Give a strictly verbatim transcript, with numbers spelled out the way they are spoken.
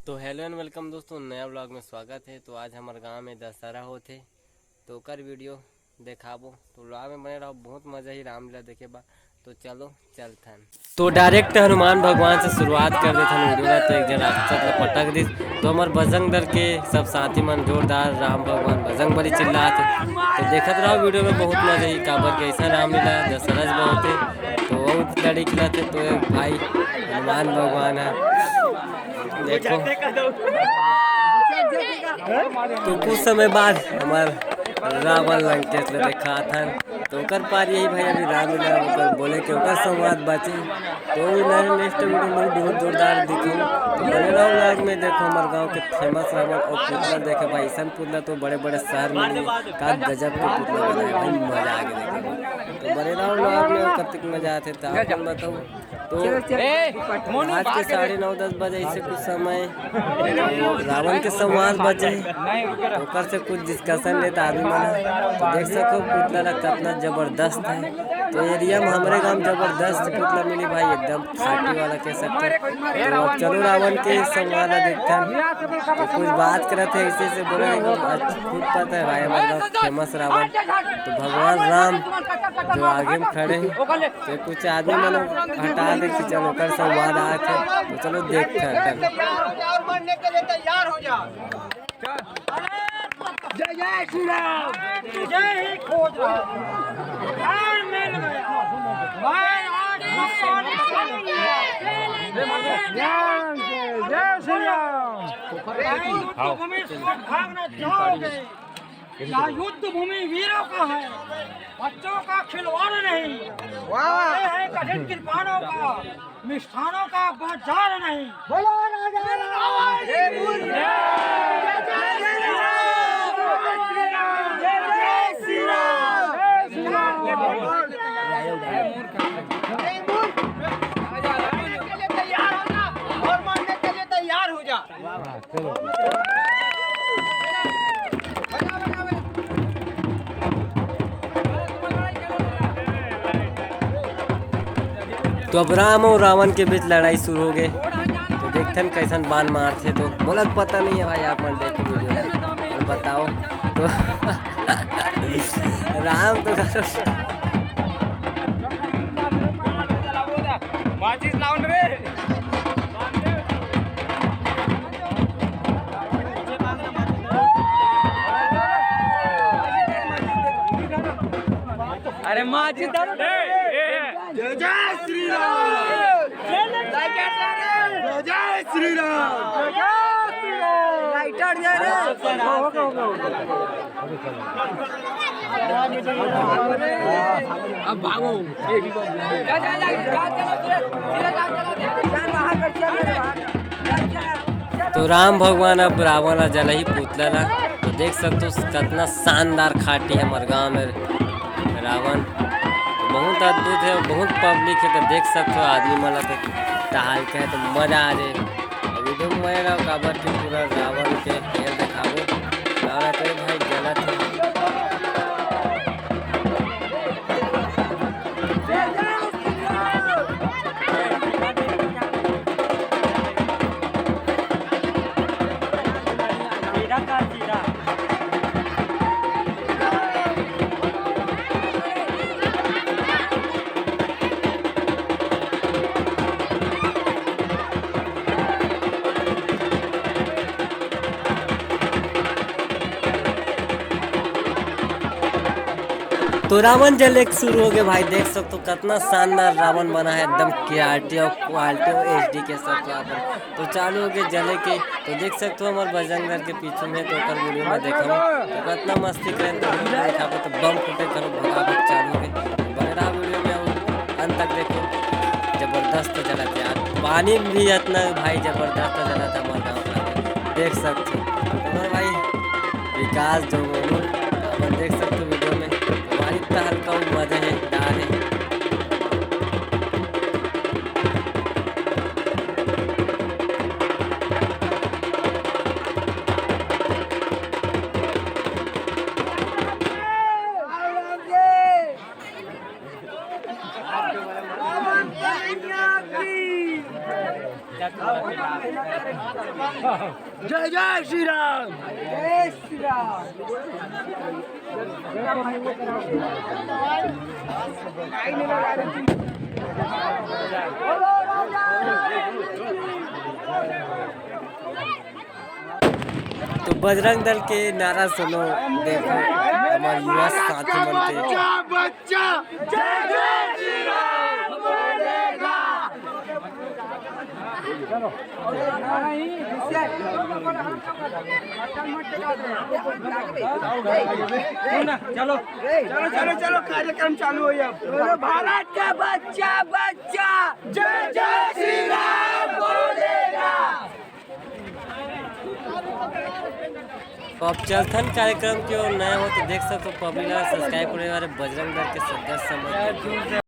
तो hello and welcome दोस्तों, नया vlog में स्वागत है। तो आज हमर गांव में दशहरा होथे, तो ओकर video देखाबो। तो vlog में बने रहो, बहुत मजा ही रामलीला देखे बा। तो चलो चलथन। तो direct हनुमान भगवान से शुरुआत कर देथन video ला। तो एक जन राक्षस ला पटक दिस, तो हमर बजरंग दल के सब साथी मन जोरदार राम भगवान बजरंग बली चिल्लात हे। तो देखत रहो video में, बहुत मजा ही, काबर के ऐसा रामलीला दशहरा में होथे। तो वो लड़ी खिलाते तो एक भाई हनुमान भगवान है, देखो। तो कुछ समय बाद हमार रावण लंकेश ले देखा था, तो ओकर पार यही भाई अभी राम नाम ओकर बोले के ओकर संवाद बाची। तो नए next video में बहुत जोरदार दिखो। तो बने रहो vlog में, देखो हमार गांव के famous रावण और पुतला देखे भाई, ऐसन पुतला तो बड़े बड़े शहर में नहीं है। का गजब के पुतला बनाए भाई, मजा आ गया देखे। तो बने रहो vlog में, कब तक मजा आते तो आप बताओ। तो ए, मोनू, आज के साढ़े नौ दस बजे ऐसे कुछ समय रावण के संवाद बचे, ओकर से कुछ discussion लेता आदमी मन ह। तो देख सको पुतला ला कितना जबरदस्त है। तो area में हमरे गांव जबरदस्त पुतला मिली भाई, एकदम खाटी वाला कह सकते हैं। तो अब चलो रावण के संवाद ला देखते हैं। तो कुछ बात करते हैं ऐसे से बोले, एकदम अच्छा, खुद पता है भाई, हमारे गांव famous रावण। तो भगवान राम जो आगे में खड़े हैं, तो कुछ आदमी मन हटा दे कि चलो ओकर संवाद आए थे, तो चलो देखते हैं। और मरने के लिए तैयार हो जा। जय जय श्री राम। जय ही खोज रहा हूँ। मैं मिल गया। मैं आज भगवान को मिल गया। जय श्री राम। भागना चाहोगे? यहाँ युद्ध भूमि वीरों का है, बच्चों का खिलवाड़ नहीं। वाह। ये है कठिन कृपाणों का, मिष्ठानों का बाजार नहीं। बोलो राजा राम। जय श्री राम। जय श्री राम। जय श्री राम। तैयार हो जा और मानने के लिए तैयार हो जा। तो अब राम और रावण के बीच लड़ाई शुरू हो गए। तो देखथन कैसन बाण मारथे। तो मोला तो पता नहीं है भाई, आप मन देखो video ला और बताओ। तो राम तो माचिस लाउन रे। अरे माचिस लाउन रे। जय जय श्री राम। जय जय श्री राम। लाइटर दे रे। अब भागो। तो राम भगवान अब रावण ला जलाही पुतला ला। तो देख सकते हो कितना शानदार खाटी है हमर गांव में रावण। तो बहुत अद्भुत है, बहुत public है। तो देख सकते हो आदमी मन ला तो टहल के है तो मजा आ जाए। अब video में बने रहो, काबर के पूरा रावण के खेल दिखाबो। रावण के भाई जलत है। तो रावण जले के शुरू हो गए भाई, देख सकते हो कितना शानदार रावण बना है, एकदम क्वालिटी और क्वालिटी और एचडी के साथ यहाँ पर। तो चालू हो गए जले के, तो देख सकते हो हमारे बजरंग दल के पीछे में, तो ओकर वीडियो में देखो तो कितना मस्ती करें, तो वीडियो देखा तो बम फुटे करो, भगाभग चालू हो गए। बने रहा वीडियो में, अंत तक देखो, जबरदस्त जलत यार, पानी भी इतना भाई जबरदस्त जलत हमारे गाँव का, देख सकते हो। तो भाई विकास जो अपन देख सकते हो वीडियो में, भाई इतना हल्का मजा है, डाल है। जय जय श्री राम। जय श्री राम। तो बजरंग दल के नारा सुनो, देखो हमारे युवा साथी मन के। बच्चा, बच्चा, जय जय श्री राम बोलेगा। चलो, चलो, चलो, चलो, कार्यक्रम चालू हो गया। बोलो भारत का बच्चा, बच्चा, जय जय श्री राम बोलेगा। तो अब चलथन कार्यक्रम के ओर। नया हो तो देख सकते हो, पब्लिक ला सब्सक्राइब करे वाले बजरंग दल के सदस्य समझ